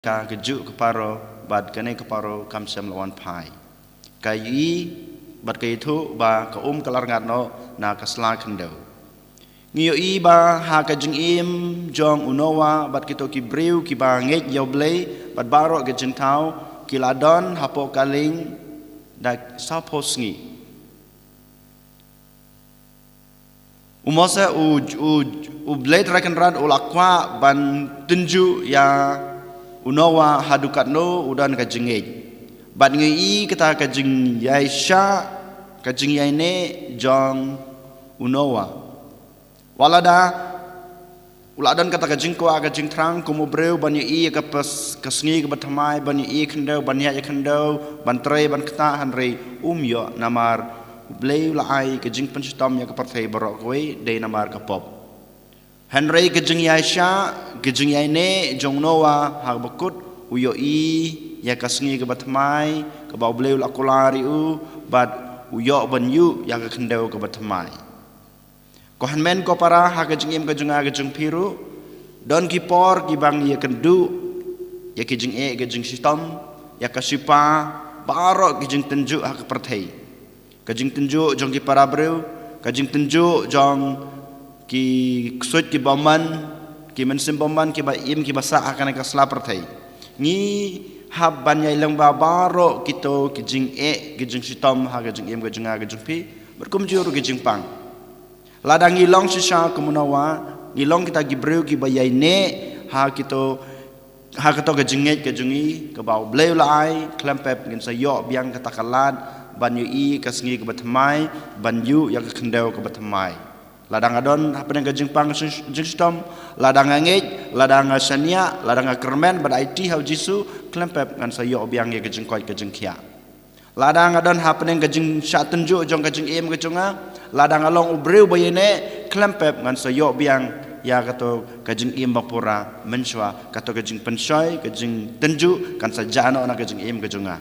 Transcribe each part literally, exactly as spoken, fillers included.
ka ka juh ka paro, bad kane ka paro kam shym la wan phai. Ka ïohi bad ka ïathuh ba ka um ka la rngat noh na ka sla khyndew. Ngi ïohi ba ha ka jingim jong u Noah bad kito ki briew kiba ngeit ïa U Blei bad baroh ki jingthaw, ki la don hapoh ka lieng da sawphew sngi. U Moses, u, u, U Blei Trai Kynrad u la kwah ban tynjuh ïa u Noah haduh katno u don ka jingngeit. Bad ngi ïohi kata ka jingïaishah, ka jingïaineh jong u Noah. Wat lada u la don kata ka jingkwah, ka jingthrang kum u briew ban ïohi ïa ka pas, ka sngi kaba thymmai, ban ïohi khyndew, ban ïaid ïa khyndew, ban trei, ban ktah, hynrei um ïoh namar U Blei u la ai ka jingpynshitom ïa ka pyrthei baroh kawei, dei namar ka pop. Hynrei ka jingïaishah, ka jingïaineh jong u Noah haba kut u ïohi ïa ka sngi kaba thymmai kaba U Blei u la kular ïa u, bad u ïoh ban ïuh ïa ka khyndew kaba thymmai. Ko hynmen ko para, ha ka jingim ka jong nga ka jong phi ruh, don ki por kiba ngi ïakynduh ïa ki jingeh, ki jingshitom, ïa ka shipa, baroh ki jingtynjuh ha ka pyrthei. Ka jingtynjuh jong ki para briew, ka jingtynjuh jong ki ksuid ki bymman, ki mynsiem bymman kiba im kiba sah ha kane ka sla pyrthei. Ngi hap ban ïai lyngba baroh kito ki jingeh, ki jingshitom ha ka jingim ka jong nga ka jong phi, bad kumjuh ruh ki jingpang. Lada ngi long shisha kum u Noah, ngi long kita ki briew kiba ïaineh ha kito, ha kato ka jingngeit ka jong ngi kaba U Blei u la ai, khlem pep ngin sa ïoh biang kata ka lad ban ïohi ka sngi kaba thymmai, ban ïuh ïa ka khyndew kaba thymmai. Lada nga don hapdeng ka jingpang jing-, jingshitom, lada nga ngeit, lada nga shaniah, lada nga kyrmen bad aiti ha U Jisu, khlem pep ngan sa ïoh biang ïa ka jingkoit ka jingkhiah. Lada nga don hapdeng ka jingshah tynjuh jong ka jingim ka jong nga, lada nga long u briew ba ïaineh, khlem pep ngan sa ïoh biang ïa kato ka jingim ba pura mynshuwa, kato ka jingpynshoi, ka jingtynjuh kan sa jah noh na ka jingim ka jong nga.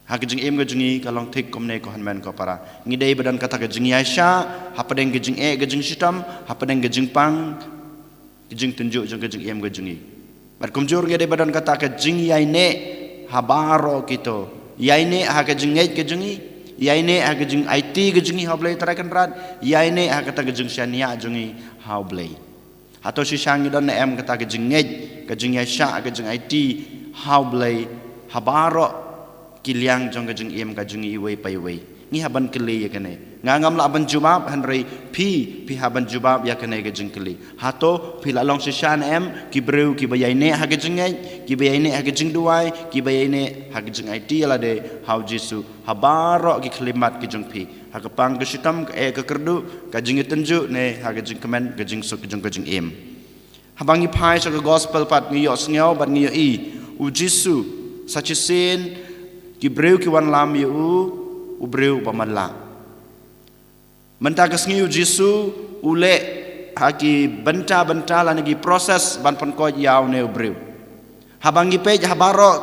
Ha ka jingim ka jong ngi ka long thik kumne ko hynmen ko para. Ngi dei ba don kata ka jingïaishah hapdeng ka jingeh, ka jingshitom, hapdeng ka jingpang, ka jingtynjuh jong ka jingim ka jong ngi. Bad kumjuh ngi dei ba don kata ka jingïaineh ha baroh kito. Ïaineh ha ka jingngeit ka jong ngi, ïaineh ha ka jingaiti ka jong ngi ha U Blei Trai Kynrad, ïaineh ha kata ka jingshaniah jong ngi ha U Blei. Hato shisha ngi don ne em kata ka jingngeit, ka jingïaishah, ka jingaiti ha U Blei ha baroh ki liang jong ka jingim ka jong ngi iwei pa iwei? Ngi hap ban kylli ïa kane. Nga ngam lah ban jubab, hynrei phi, phi hap ban jubab ïa kane ka jingkylli. Hato phi la long shisha ne em ki briew kiba ïaineh ha ka jingngeit, kiba ïaineh ha ka jingduwai, kiba ïaineh ha ka jingaiti ïa lade ha U Jisu ha baroh ki khyllipmat ki jong phi? Ha ka pang ka shitom, ka eh ka kyrduh, ka jingïatynjuh ne ha ka jingkmen, ka jingsuk jong ka jingim. Haba ngi phai sha ka gospel pat ngi ïohsngew bad ngi ïohi U Jisu, sa shisien ki briew ki wanlam ïa u, u briew ba man lah. Mynta ka sngi U Jisu u leh ha ki bynta bynta lane ki process ban pynkoit ïa une u briew. Haba ngi peit ha baroh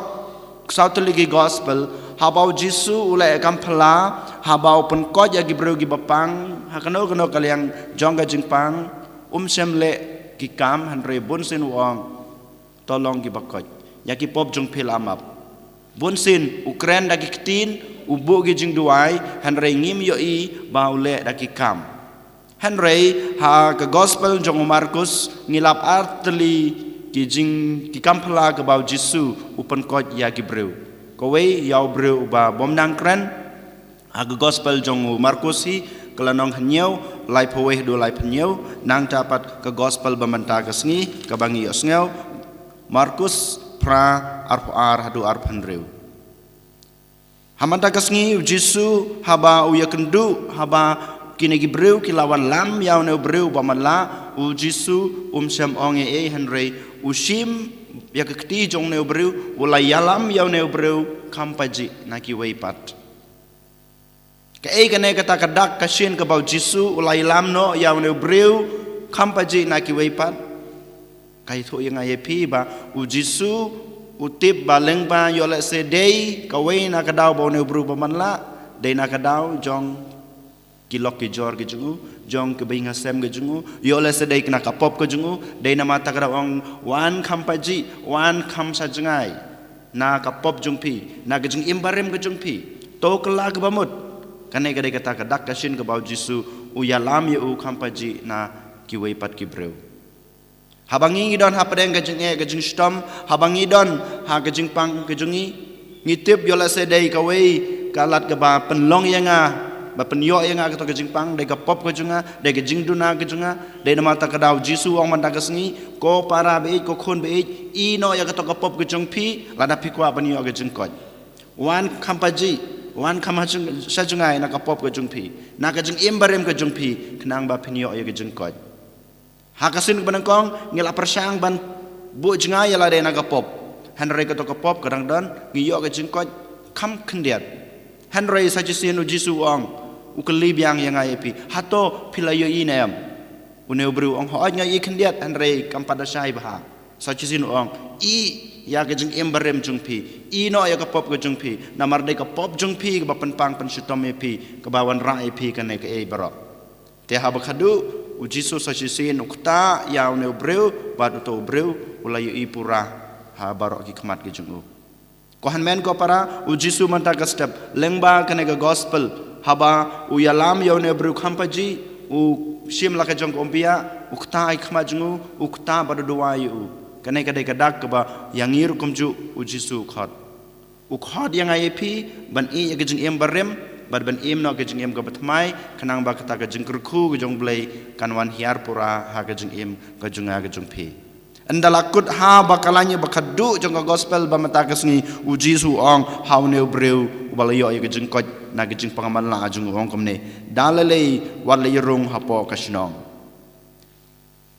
saw tylli ki gospel, haba U Jisu u leh kam phylla, haba u pynkoit ïa ki briew kiba pang ha kano kano ka liang jong ka jingpang, um shym leh ki kam, hynrei bunsien u ong, to long kiba koit, ïa ki pop jong phi la map. Bunsien u kren da ki ktien, u buh ki jingduwai, hynrei ngim ïohi ba u leh da ki kam. Hynrei ha ka gospel jong u Markus ngi lap ar tylli ki jing, ki kam phylla kaba U Jisu u pynkoit ïa ki briew. Kawei ïa u briew uba bym nang kren. Ha ka gospel jong u Markus hi, ka lynnong hynñiew, laiphew wei haduh laiphew hynñiew, nangta pat ka gospel ba mynta ka sngi kaba ngi ïohsngew, Markus phra, arphew ar haduh arphew hynriew. Ha mynta ka sngi U Jisu haba u ïakynduh, haba kine ki briew ki la wanlam ïa une u briew ba man lah, U Jisu um shym ong ei ei, hynrei u shim ïa ka kti jong une u briew, u la ïalam ïa une u briew kham pajih na kiwei pat. Kaei kane kata ka dak ka shin kaba U Jisu u la ïalam noh ïa une u briew kham pajih na kiwei pat? Ka ïathuh ïa nga ïa phi ba U Jisu u tip ba lyngba ïoh lehse dei kawei na ka daw ba une u briew ba man lah, dei na ka daw jong ki lok ki jor ki jong u, jong ki ba ïing ha sem ki jong u, ïoh lehse dei na ka pop ka jong u, dei namar kata ka daw ong, wan kham pajih, wan kham sha jngai na ka pop jong phi, na ka jingim barim ka jong phi. To kylla kaba mut. Kane ka dei kata ka dak ka shin kaba u Jisu u ïalam ïa u kham pajih na kiwei pat ki briew. Haba ngi ngi don hapdeng ka jingeh ka jingshitom, haba ngi don ha ka jingpang ka jong ngi, ngi tip ïoh lehse dei kawei ka lad kaba pynlong ïa nga, ba pynïoh ïa nga kato ka jingpang, dei ka pop ka jong nga, dei ka jingduna ka jong nga, dei namar kata ka daw u Jisu u ong mynta ka sngi, ko para ba ïeit, ko khun ba ïeit, ïehnoh ïa kato ka pop ka jong phi, lada phi kwah ban ïoh ka jingkoit. Wan kham pajih, wan kham ha jing-, sha jngai na ka pop ka jong phi, na ka jingim barim ka jong phi, khnang ba phin ïoh ïa ka jingkoit. Ha ka sien kaba nyngkong, ngi la pyrshang ban buh jngai ïa lade na ka pop. Hynrei kato ka pop ka dang don, ngi ïoh ka jingkoit kham khyndiat. Hynrei sa shisien u Jisu u ong, u kylli biang ïa nga ïa phi. Hato phi la ïohi ne em? Une u briew u ong, hooid nga ïohi khyndiat, hynrei kam pat da shai bha. Sa shisien u ong, ïeh ïa ka jingim barim jong phi. Ïehnoh ïa ka pop ka jong phi. Namar dei ka pop jong phi kaba pynpang pynshitom ïa phi, kaba wanrah ïa phi kane kaei baroh. Te haba khadduh, u Jisu sa shisien u ktah ïa une u briew, bad uto u briew u la ïohi pura ha baroh ki khmat ki jong u. Ko hynmen ko para, u Jisu mynta ka step, lyngba kane ka gospel, haba u ïalam ïa une u briew kham pajih, u shim la ka jong ka umphniang, u ktah ha ki khmat jong u, u ktah bad u duwai ïa u. Kane ka dei ka dak kaba ïa ngi ruh kumjuh u Jisu u khot. U khot ïa nga ïa phi, ban ïeh ïa ka jingim barim, bad ban im noh ka jingim kaba thymmai, khnang ba kata ka jingkyrkhu ka jong u Blei, kan wan hiar pura ha ka jingim ka jong nga ka jong phi. Ynda la kut haba khlaiñ ïa ba khadduh jong ka gospel ba mynta ka sngi u Jisu u ong ha une u briew, uba la ïoh ïa ka jingkoit na ka jingpang manla jong u ong kumne. Da lei lei wat leit rung hapoh ka shnong.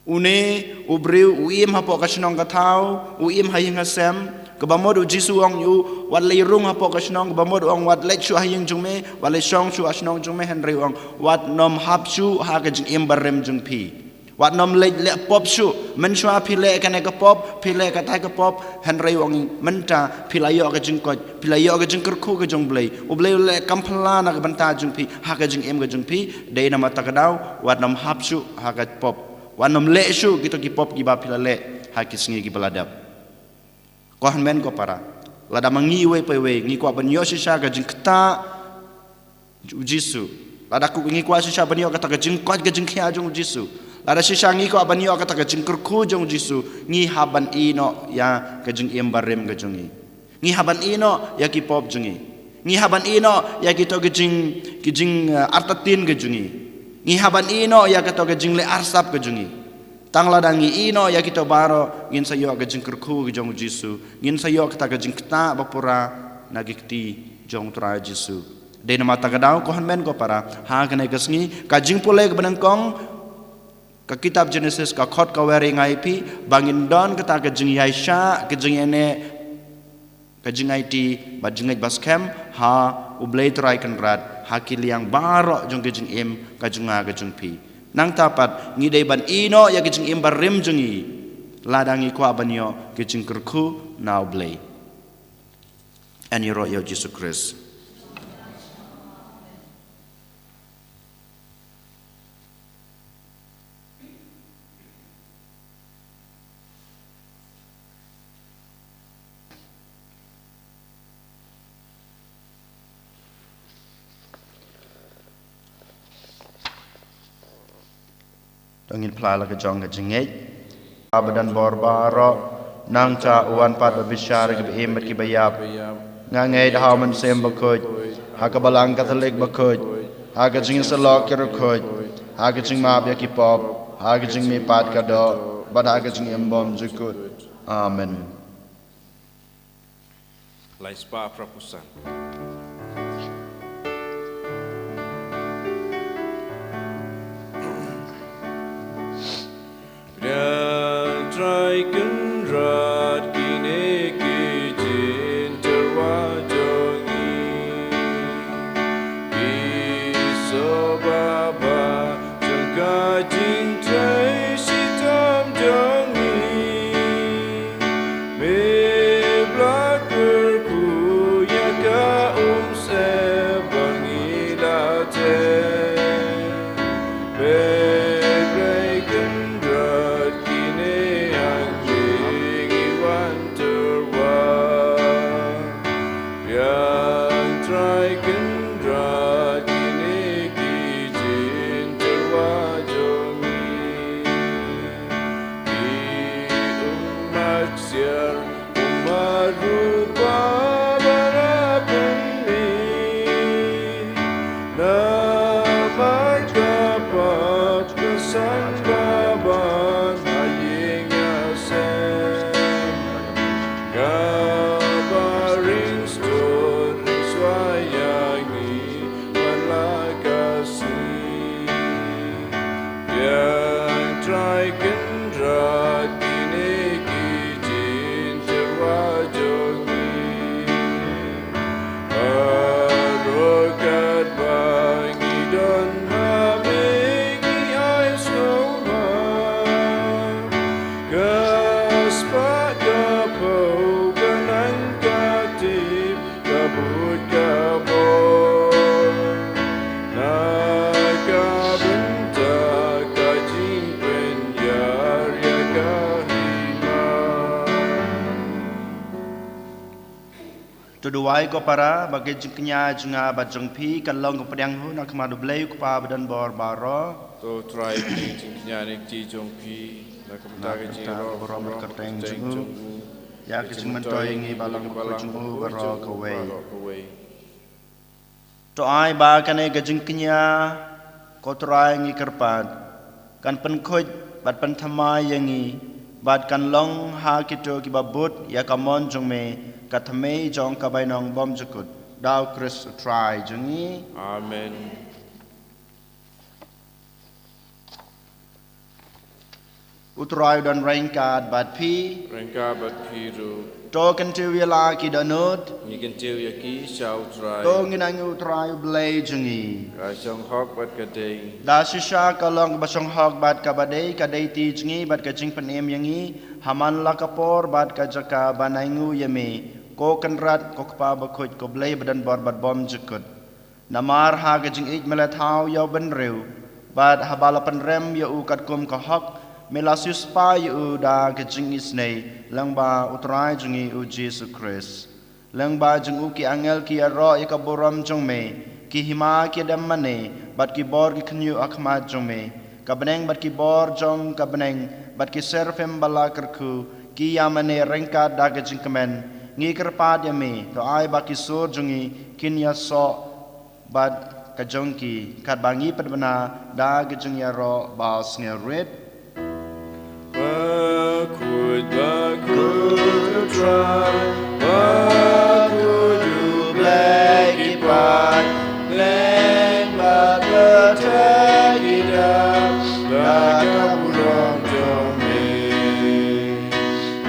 Une u briew u im hapoh ka shnong ka thaw, u im ha ïing ha sem, kaba mut u Jisu u ong ïa u, wat leit rung hapoh ka shnong, kaba mut u ong wat leit shuh ha ïing jong me, wat leit shong shuh ha shnong jong me, hynrei u ong, wat nym hap shuh ha ka jingim barim jong phi. Wat nym leh leh pop shuh, mynshuwa phi leh kane ka pop, phi leh katai ka pop, hynrei u ong mynta, phi la ïoh ka jingkoit, phi la ïoh ka jingkyrkhu ka jong u Blei, u Blei u leh kam phylla na ka bynta jong phi, ha ka jingim ka jong phi, dei namar kata ka daw, wat nym hap shuh ha ka pop. Wat nym leh shuh kito ki pop kiba phi la leh ha ki sngi kiba la dep. Ko hynmen ko para. Lada ma ngi iwei pa iwei ngi kwah ban ïoh shisha ka jingktah u Jisu. Lada ngi kwah shisha ban ïoh kata ka jingkoit ka jingkhiah jong u Jisu. Lada shisha ngi kwah ban ïoh kata ka jingkyrkhu jong u Jisu, ngi hap ban ïehnoh ïa ka jingim barim ka jong ngi. Ngi hap ban ïehnoh ïa ki pop jong ngi. Ngi hap ban ïehnoh ïa kito ki jing, ki jing, eh, artatien ka jong ngi. Ngi hap ban ïehnoh ïa kito ki jingleh arsap ka jong ngi. Tang lada ngi ïehnoh ïa kito baroh, ngin sa ïoh ka jingkyrkhu ka jong u Jisu. Ngin sa ïoh kata ka jingktah ba pura na ki kti jong u Trai Jisu. Dei namar kata ka daw, ko hynmen ko para, ha kane ka sngi, ka jingpule kaba nyngkong, ka kitab Genesis ka khot ka wer ïa nga ïa phi, ba ngin don kata ka jingïaishah, ka jingïaneh, ka jingaiti, bad jingngeit ba skhem, ha u Blei Trai Kynrad, ha ki liang baroh jong ka jingim, ka jong nga ka jong phi. Nangta pat, ngi dei ban ïehnoh ïa ka jingim barim jong ngi, lada ngi kwah ban ïoh ka jingkyrkhu na u Blei. Yn ïaroh ïa u Jisu Khrist. To ngin phla la ka jong ka jingngeit. Ba don bor baroh, nangta u wan pat ban bishar ïa kiba im bad kiba ïap. Nga ngeit ha u Mynsiem Bakhuid, ha ka Balang Katholik bakhuid, ha ka jingïasyllok ki riewkhuid, ha ka jingmap ïa ki pop, ha ka jingmihpat ka doh, bad ha ka jingim bymjukut. Amen. Lai spah phra phew san. Pdiang Trai Kynrad kine ki jingtyrwa jong ngi. Ki sngewbha ba jong ka jingtrei shitom jong ngi. Me bla kyrkhu ïa ka umsyep ba ngi la trei. Ka baring stone ring shuwa ïa ngi man la ka sngi. Ïa Trai Kynrad, kine ki jingtyrwa jong ngi. Baroh katba ngi don ha me ngi ai sngewbha. Ka spah ka phew, ka nang ka tip, ka bud ka bor. Na ka bynta ka jingpynïar ïa ka hima. To duwai ko para, ba ka jingkñia jong nga bad jong phi kan long ka pdiang hun ha khmat U Blei U Kpa badonbor baroh. To Trai, phi jingkñia ne kti jong phi na ka bynta ka jingïaroh bad ka kyrteng jong u, ïa ka jingmyntoi ïa ngi ba long ka pyrshah jong u baroh kawei. To ai ba kane ka jingkñia, ko Trai, ngi kyrpad, kan pynkhuid bad pynthymmai ïa ngi, bad kan long ha kito kiba bud ïa ka mon jong me, ka thymmei jong ka bainong bymjukut. Da U Khrist U Trai jong ngi. Amen. U Trai u don ryngkat bad phi. Ryngkat bad phi ruh. To kyntiew ïa la ki dohnud. Ngi kyntiew ïa ki sha U Trai. To ngin ainguh U Trai U Blei jong ngi. Ka shong hok bad ka dei. Da shisha ka long kaba shong hok bad kaba dei, ka dei ti jong ngi bad ka jingpynim ïa ngi ha man la ka por bad ka jaka ban ainguh ïa me, ko Kynrad, ko Kpa bakhuid, ko Blei badonbor bad bymjukut. Namar ha ka jingïeit me la thaw ïa u bynriew, bad haba la pynrem ïa u katkum ka hok, me la siewspah ïa u da ka jingisynei lyngba U Trai jong ngi U Jisu Khrist. Lyngba jong u ki angel ki ïaroh ïa ka burom jong me, ki hima ki dem mane, bad ki bor ki khynñiuh ha khmat jong me. Ka bneng bad ki bor jong ka bneng, bad ki serafim ba la kyrkhu, ki ïa mane ryngkat da ka jingkmen. Ngi kyrpad ïa me, to ai ba ki sur jong ngi kin ïasoh bad ka jong ki, katba ngi pynbna da ka jingïaroh ba sngewrit. Bakhuid, bakhuid U Trai, bakhuid U Blei ki paid, bneng bad pyrthei ki dap da ka burom jong me.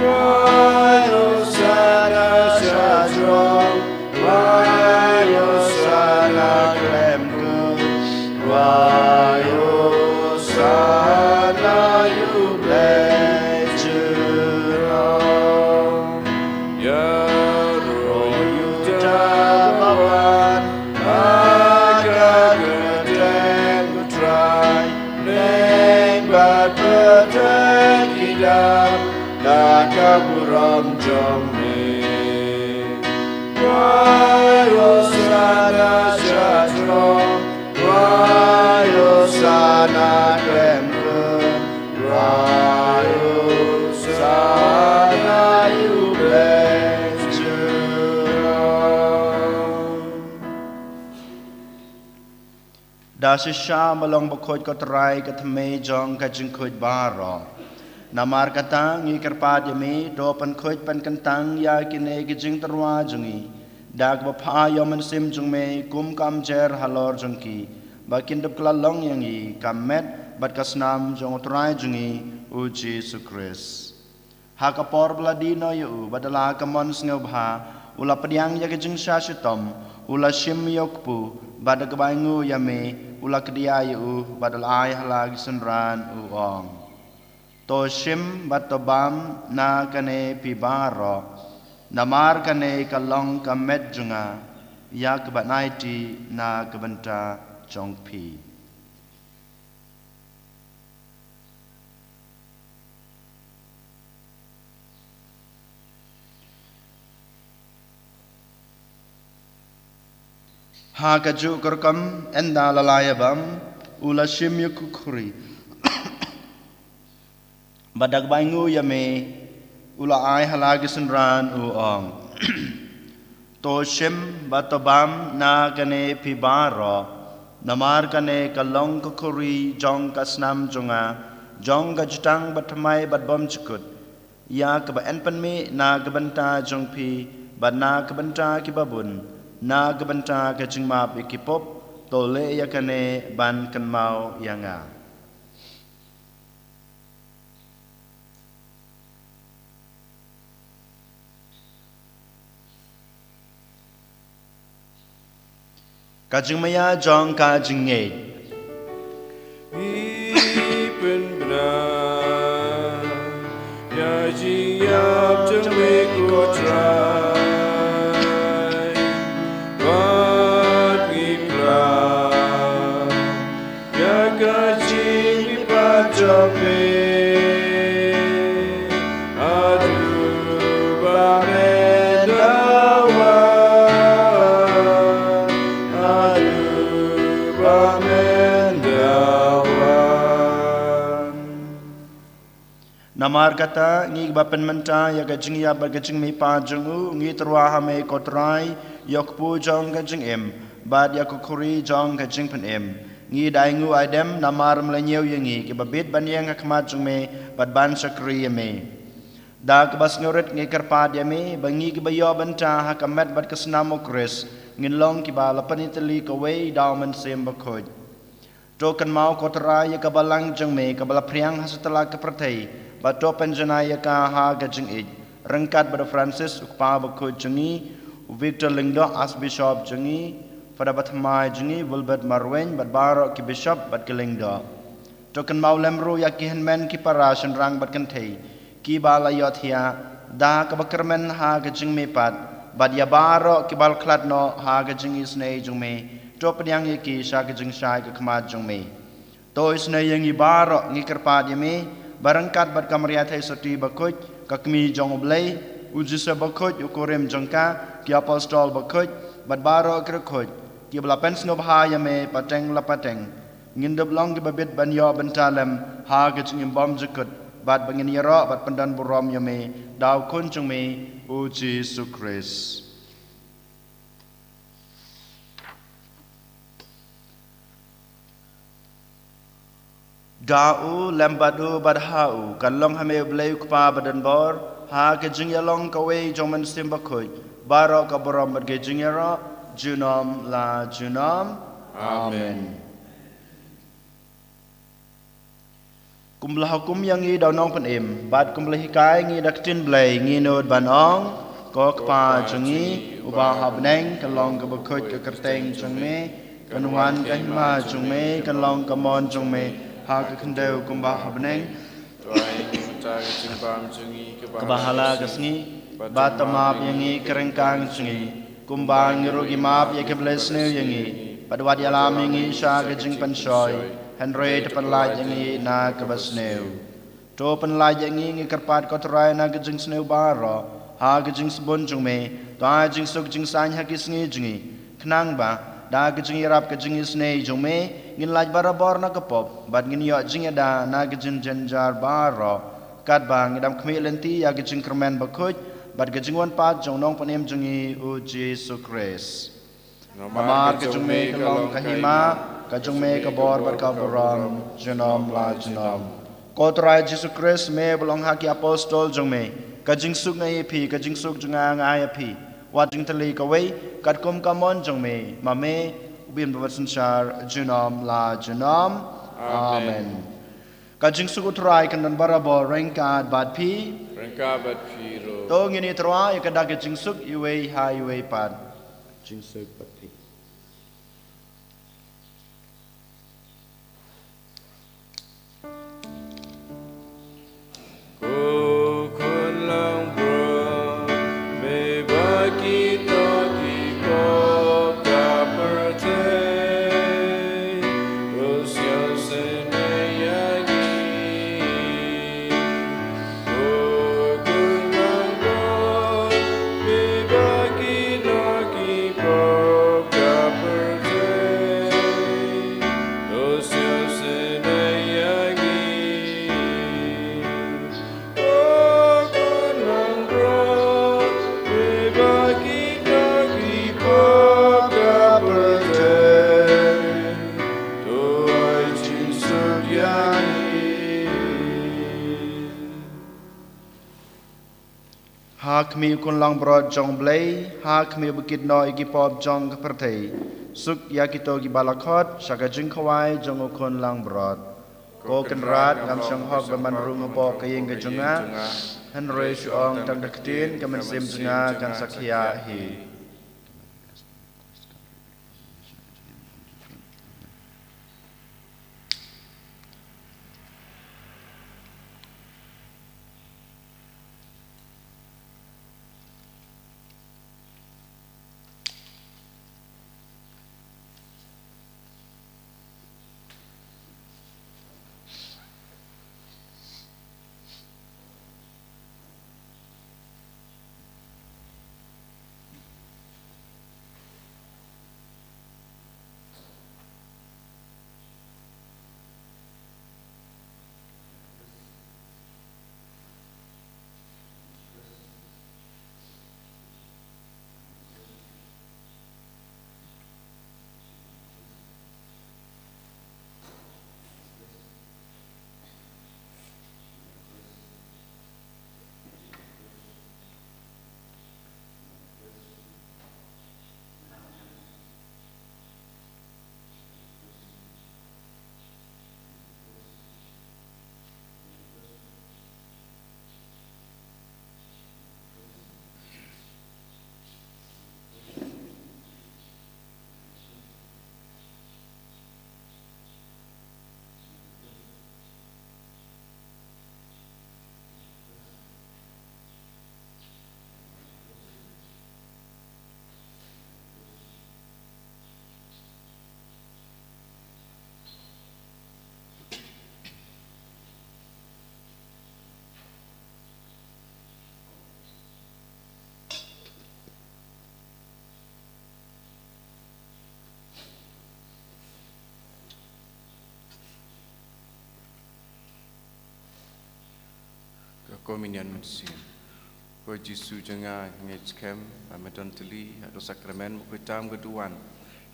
Wai Hosanna sha jrong, wai Hosanna khlem kut, wai Hosanna ïa U Blei jyrngam. Ïaroh ïa uta ba wan ha ka kyrteng U Trai, bneng bad pyrthei ki dap da ka burom jong me. Wai Hosanna sha jrong, wai Hosanna khlem kut, wai Hosanna ïa U Blei jyrngam. Da shisha ma long bakhuid ko Trai, ka thymmei jong ka jingkhuid baroh. Namar kata ngi kyrpad ïa me, to pynkhuid pynkyntang ïa kine ki jingtyrwa jong ngi da kaba phah ïa u Mynsiem jong me, kum kam jer halor jong ki, ba kin dup kylla long ïa ngi ka met bad ka snam jong U Trai jong ngi U Jisu Khrist. Ha ka por ba la die noh ïa u, bad da la ka mon sngewbha u la pdiang ïa ka jingshah shitom, u la shim ïa u kpu, bad da kaba ainguh ïa me u la kdiah ïa u, bad u la ai ha la ki synran, u ong: To shim bad to bam na kane phi baroh, namar kane ka long ka met jong nga, ïa kaban aiti na ka bynta jong phi. Ha kajuh ka rukom, ynda la la ïa bam, u la shim ïa u khuri, bad da kaba ainguh ïa me u la ai ha la ki synran, u ong: To shim bad to bam na kane phi baroh, namar kane ka long ka khuri jong ka snam jong nga, jong ka jutang bathymmai bad bymjukut. ïa kaba yn pynmih na ka bynta jong phi bad na ka bynta kiba bun, na ka bynta ka jingmap ïa ki pop. To leh ïa kane ban kynmaw ïa nga. Ka jingmaïa jong ka jingngeit. Ngi pynbna ïa jingïap jong me ko Trai, bad ngi pynbna ïa ka jingpynpaw jong me. Haduh ba men da wan, haduh ba men da wan. Namar kata, ngi ba pynmynta ïa ka jingïap bad ka jingmihpat jong u, ngi tyrwa ha me ko Trai, ïa u kpu jong ka jingim bad ïa ka khuri jong ka jingpynim. Ngi da ainguh aidem namar me la ñiew ïa ngi kiba bit ban ïeng ha khmat jong me bad ban shakri ïa me. Da kaba sngewrit ngi kyrpad ïa me ba ngi kiba ïoh bynta ha ka met bad ka snam u Khrist ngin long kiba la pynitylli kawei da u Mynsiem Bakhuid. To kynmaw ko Trai ïa ka balang jong me kaba la phriang ha satlak ka pyrthei, bad to pynjanai ïa ka ha ka jingïeit, ryngkat bad u Francis u kpa bakhuid jong ngi, u Victor Lyngdoh Archbishop jong ngi, Father Bathymmai jong ngi, Wilbert Marwein, bad baroh ki bishop bad ki lyngdoh. To kynmaw lem ruh ïa ki hynmen ki para shynrang bad kynthei kiba la ïohthiah da kaba kyrmen ha ka jingmihpat, bad ïa baroh kiba la khlad noh ha ka jingisynei jong me. To pdiang ïa ki sha ka jingshai ka khmat jong me. To isynei ïa ngi baroh, ngi kyrpad ïa me ba ryngkat bad ka Maria Theisotti bakhuid, ka Kmie jong U Blei, u Joseph bakhuid u kurim jong ka, ki apostol bakhuid, bad baroh ki riewkhuid kiba la pynsngewbha ïa me pateng la pateng, ngin dup long kiba bit ban ïoh bynta lem ha ka jingim bymjukut, bad ba ngin ïaroh bad pyndonburom ïa me da u Khun jong me, u Jisu Khrist. Da u, lem bad u, bad ha u, kan long ha me U Blei U Kpa badonbor, ha ka jingïalong kawei jong u Mynsiem Bakhuid, baroh ka burom bad ka jingïaroh junom la junom. Amen. Amen. Kumba la hukum ïa ngi da u Nongpynim, bad kumba la hikai ngi da ka ktien Blei, ngi nud ban ong: Ko Kpa jong ngi uba ha bneng, kan long kaba khuid ka kyrteng jong me, kan wan ka hima jong me, kan long ka mon jong me ha ka khyndew kumba ha bneng. To ai ngi mynta ka jingbam jong ngi kaba ha la ka sngi, bad to map ïa ngi ki ryngkang jong ngi, kumba ngi ruh ngi map ïa kiba leh sniew ïa ngi, bad wat ïalam ïa ngi sha ka jingpynshoi, hynrei to pynlait ïa ngi na kaba sniew. To pynlait ïa ngi, ngi kyrpad ko Trai, na ka jingsniew baroh, ha ka jingsbun jong me, to ai jingsuk jingsaiñ ha ki sngi jong ngi, khnang ba da ka jingïarap ka jingisynei jong me, ngin lait barabor na ka pop, bad ngin ïoh jingïada na ka jingjynjar baroh, katba ngi dang khmih lynti ïa ka jingkyrmen bakhuid bad ka jingwan pat jong u Nongpynim jong ngi, u Jisu Khrist. Namar ka jong me ka long ka hima, ka jong me ka bor bad ka burom junom la junom. Ko Trai Jisu Khrist, me ba la ong ha ki apostol jong me: Ka jingsuk nga ai ïa phi, ka jingsuk jong nga nga ai ïa phi. Wat jingtylli kawei, katkum ka mon jong me, ma me u ba im bad synshar junom la junom. Amen. Amen. Ka jingsuk u Trai kan don barabor ryngkat bad phi. Ryngkat bad phi ruh. To ngin ïatyrwa ïa ka dak ka jingsuk iwei ha iwei pat. Jingsuk bad phi. Ko Khun langbrot, me ba ki doh ki pop ka pyrthei, to sngewsynei ïa ngi. Ko Khun langbrot, me ba ki doh ki pop Khmih u khun langbrot jong U Blei, ha khmih u ba kit noh ïa ki pop jong ka pyrthei. Suk ïa kito kiba la khot sha ka jingkhawai jong u khun langbrot. Ko Kynrad, ngam shong hok ban rung hapoh ka ïing ka jong nga, hynrei shu ong tang da ka ktien, ka mynsiem jong nga kan sa khiah hi. Ka Komunion Mynsiem. Ko Jisu jong nga, nga ngeit skhem ba me don tylli ha ka sakramen bakhuid tam ka duwan.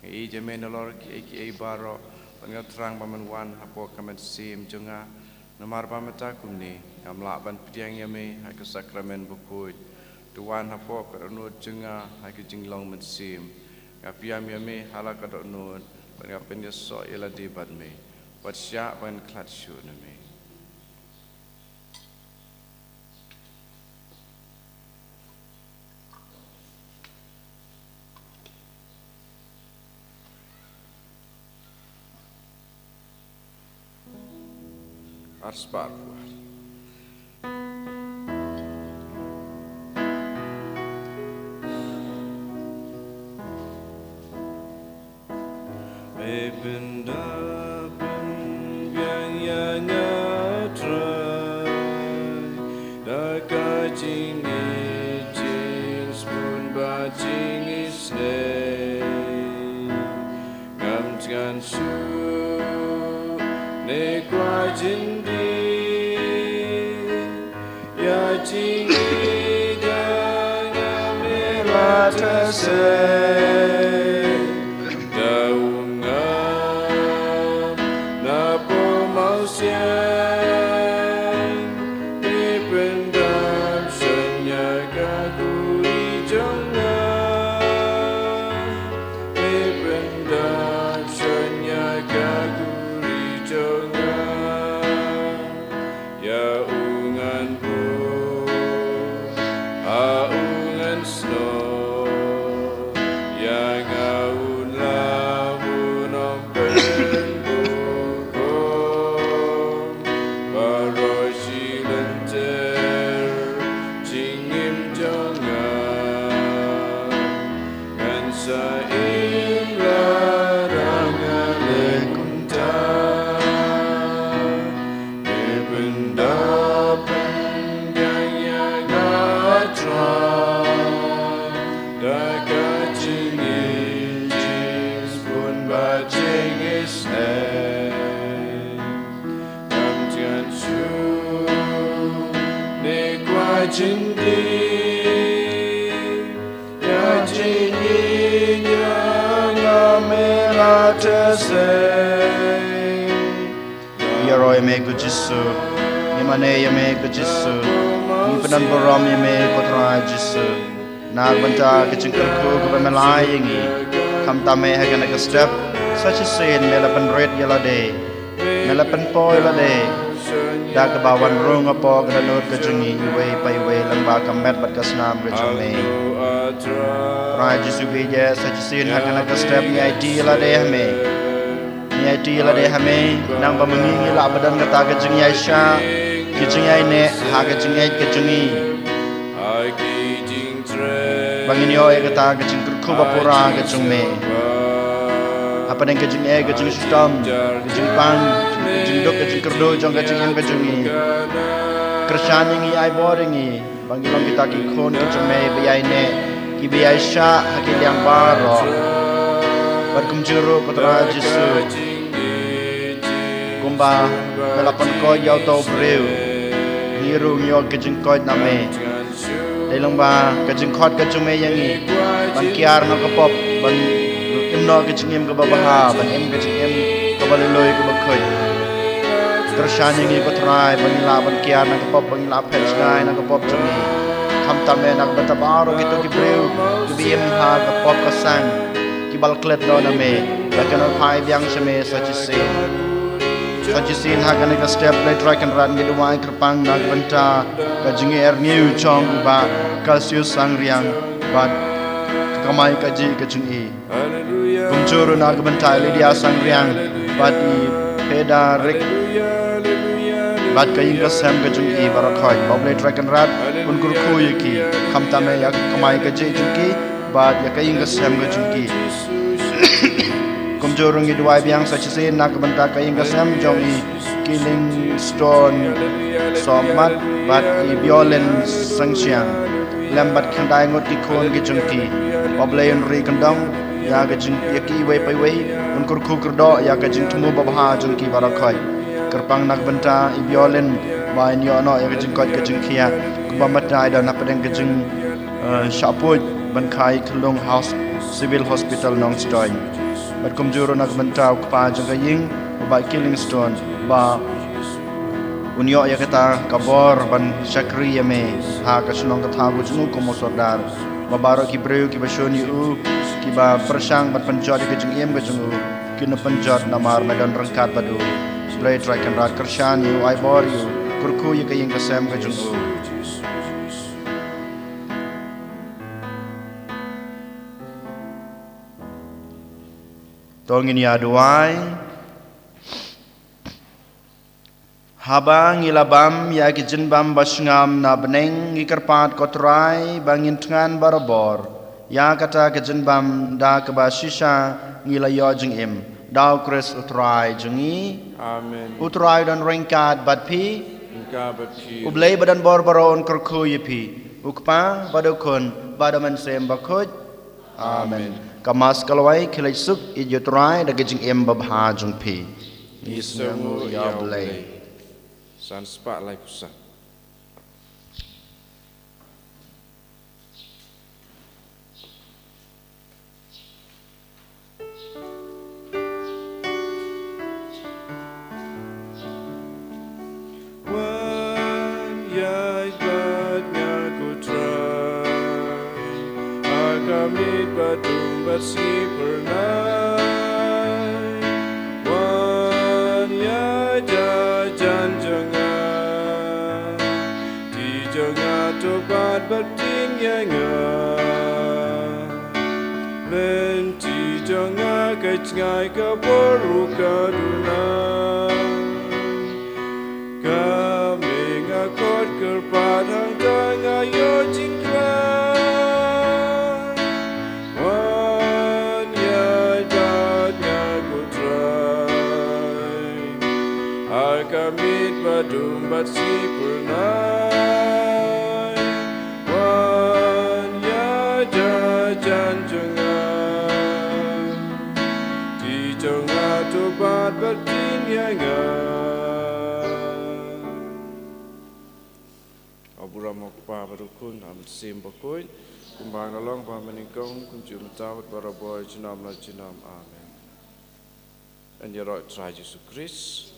Nga ïeit ïa me nalor kiei kiei baroh, bad nga thrang ba men wan hapoh ka mynsiem jong nga. Namar ba mynta kumne ngam lah ban pdiang ïa me ha ka sakramen bakhuid. To wan hapoh ka dohnud jong nga ha ka jinglong mynsiem. Nga pdiang ïa me ha la ka dohnud, bad nga pynïasoh ïa lade bad me. Wat shah ban khlad shuh na me. Ar spah phew ar. Pynda pynbiang ïa nga Trai da ka jingngeit, jingsbun bad jingisynei. Ngam thngan shuh ne kwah jyndir ïa jingngeit jong nga, me la tha seh da u ngam na pyrshah sien. Me pyndap shen ïa ka khuri jong nga. Me pyndap shen ïa ka khuri jong nga. Ïa u ngan buh ha u ngan snoh, ïa nga u la buh nongpynbuh kum baroh shi lynter jingim jong nga. Ngan sa im lada nga leh kumta. Me pyndap pynbiang ïa nga Trai da ka jingngeit, jingsbun bad jingisynei. Ngam thngan shuh ne kwah jyndir ïa jingngeit jong nga, me la tha seh. Ïaroh ïa me ko Jisu, ïa mane ïa me ko Jisu, Pynban burom ïa me ko Trai Jisu. Na ka bynta ka jingkyrkhu kaba me la ai ïa ngi. Khamtam me ha kane ka step. Sa shisien me la pynrit ïa lade. Me la pynpoi ïa lade. Da kaba wan rung hapoh ka dohnud ka jong ngi iwei pa iwei lyngba ka met bad ka snam ka jong me. Trai Jisu, bad ïa sa shisien ha kane ka step ngi aiti ïa lade ha me. Ngi aiti ïa lade ha me, naba ma ngi ngi lah ba don kata ka jingïaishah, ka jingïaineh, ha ka jingngeit ka jong ngi. Ba ngin ïoh ïa kata ka jingkyrkhu ba pura ka jong me. Hapdeng ka jingeh, ka jingshitom, ka jingpang, ka jingduk, ka jingkyrduh jong ka jingim ka jong ngi. Kyrshan ïa ngi, ai bor ïa ngi. Ba ngi long kita ki khun ki jong me ba ïaineh, kiba ïaishah ha ki liang baroh. Bad kumjuh ruh ko Trai Jisu, kumba me la pynkoit ïa uto u briew, ngi ruh ngi ïoh ka jingkoit na me. Dei lyngba ka jingkhot ka jong me ïa ngi ban kiar na ka pop, ban im noh ka jingim kaba bha, ban im ka jingim kaba lui lui kaba khuid. Kyrshan ïa ngi ko Trai ba ngin lah ban kiar na ka pop, ba ngin lah phet jngai na ka pop jong ngi. Khamtam me na ka bynta baroh kito ki briew kiba im ha ka pop ka sang, kiba la klet noh na me, ba kin ïoh phai biang sha me sa shisien. Sa shisien ha kane ka step Blei Trai Kynrad ngi duwai kyrpang na ka bynta ka jingïaineh jong u Bah Cassius Sangriang bad ka kamai kajih ka jong i. Kumjuh ruh na ka bynta i Lydia Sangriang bad i Frederick bad ka ïing ka sem ka jong i baroh khoit. Ba U Blei Trai Kynrad un kyrkhu ïa ki, khamtam ïa ka kamai kajih jong ki bad ïa ka ïing ka sem ka jong ki. Kumjuh ruh ngi duwai biang sa shisien na ka bynta ka ïing ka sem jong i Killingstone Sohmat bad i Biolin Sangshiang lem bad khyndai ngut ki khun ki jong ki. Ba U Blei un ri kyndong ïa ka jing, ïa ki iwei pa iwei, un kyrkhu kyrdoh ïa ka jingthmu babha jong ki baroh khoit. Kyrpang na ka bynta i Biolin ba in ïoh noh ïa ka jingkoit ka jingkhiah, kumba mynta i don hapdeng ka jing eh, shah pud ban kha i khyllung ha Civil Hospital Nongstoiñ. Bad kumjuh ruh na ka bynta u kpa jong ka ïing, u Bah Killingstone, ba un ïoh ïa kata ka bor ban shakri ïa me ha ka shnong ka thaw ka jong u kum u sordar. Ba baroh ki briew kiba shun ïa u, kiba pyrshang ban pynjot ïa ka jingim ka jong u, kin ym pynjot namar me don ryngkat bad u. Blei Trai Kynrad kyrshan ïa u, ai bor ïa u, kyrkhu ïa ka ïing ka sem ka jong u. To ngin ïa duwai. Haba ngi la bam ïa ki jingbam ba shngam na bneng, ngi kyrpad ko Trai ba ngin thngan barabor ïa kata ka jingbam da kaba shisha ngi la ïoh jingim. Da U Khrist U Trai jong ngi. Amen. U Trai u don ryngkat bad phi. Ryngkat bad phi. U Blei ba don bor baroh un kyrkhu ïa phi. U Kpa bad U Khun bad U Mynsiem Bakhuid. Amen. Amen. Ka Mass ka la wai, khie leit suk, ïeit ïa U Trai da ka jingim babha jong phi. Ngi sngewnguh ïa U Blei. San spah laiphew san. Wan ïaid bad nga ko Trai, ha ka miet ba dum bad sngi phyrnai. Wan ïaid hajan jong nga, ti jong nga to bat baptis ïa nga. Lynti jong nga ka jngai ka bor ruh ka duna. Ka me nga khot kyrpad hangta nga ïoh jingkhlaiñ. Wan ïaid bad nga ko Trai, ha ka miet ba dum bad sngi phyrnai. Wan ïaid hajan jong nga, ti jong nga to bat baptis ïa nga. Ka burom U Kpa bad U Khun bad U Mynsiem Bakhuid, kumba la long ba mynnyngkong, kumjuh mynta bad barabor, junom la junom. Amen. Yn ïaroh Trai Jisu Khrist.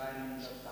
Bible